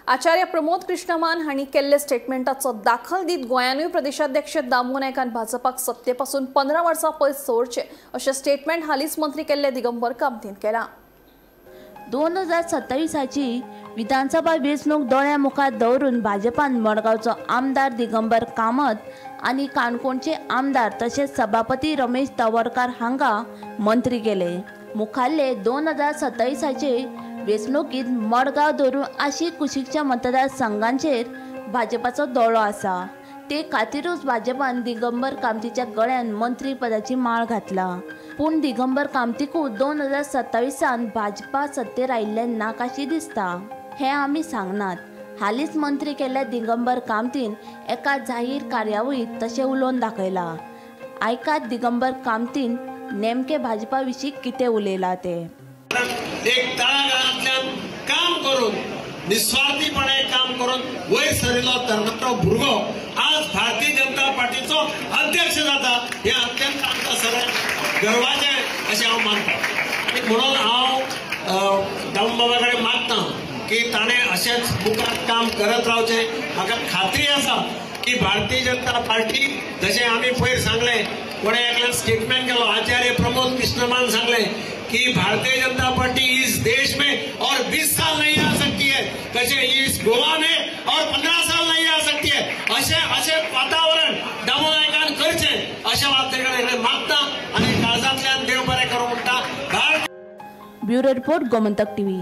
आचार्य प्रमोद कृष्णमान हांणी केल्ले स्टेटमेंटाचो दाखल दीत गोंयानूय प्रदेशाध्यक्ष दामू नायकान भाजपाक सत्तेपासून 15 वर्सां पयस दवरचें अशें स्टेटमेंट हालींच मंत्री केल्ले दिगंबर कामतीन केलां। 2027ची विधानसभा वेंचणूक दोळ्या मुखार दवरून भाजपान मडगांवचो आमदार दिगंबर कामत आनी काणकोणचे आमदार तशेंच सभापती रमेश तवडकार हांकां मंत्री केले। मुखाल्ले 2027चे वेंचणुकींत मडगांव धरून आशी कुशीकच्या मतदारसंघांचेर भाजपाचो दोळो आसा। ते खातीरूच भाजपान दिगंबर कामतीच्या गळ्यान मंत्रीपदाची माळ घातला। पूण दिगंबर कामतीकूच 2027 भाजपा सत्तेर आयिल्ल्यान नाकाशी दिसता हें आमी सांगनात। हालींच मंत्री केल्ल्या दिगंबर कामतीन एका जाहीर कार्यावळींत तशें उलोवन दाखयलां। आयकात दिगंबर कामतीन नेमके भाजपा विशीं कितें उलयलां तें। एक तळागाळांतल्यान काम करून निस्वार्थीपणे काम करून वयर सरिल्लो तरणाटो भुरगो आज भारतीय जनता पार्टीचो अध्यक्ष जाता हें अत्यंत आमकां सगळ्यांक गर्वाचें अशें हांव मानता। म्हणून हांव दामू बाबा कडेन मागता की ताणें अशेंच मुखार काम करत रावचें। म्हाका खात्री आसा की भारतीय जनता पार्टी जशें आमी पयर सांगलें, कोणें एकल्यान स्टेटमेंट केलो, आचार्य प्रमोद कृष्णमान सांगलें कि भारतीय जनता पार्टी इस देश में और 20 साल नहीं आ सकती है, तसे इस गोवा में और 15 साल नहीं आ सकती है, अशें अशें वातावरण दामू नायकान करचें अशें हांव ताजे कडेन मागता आनी काळजांतल्यान देव बरें करूं म्हणटा। Bureau report, Gomantak TV.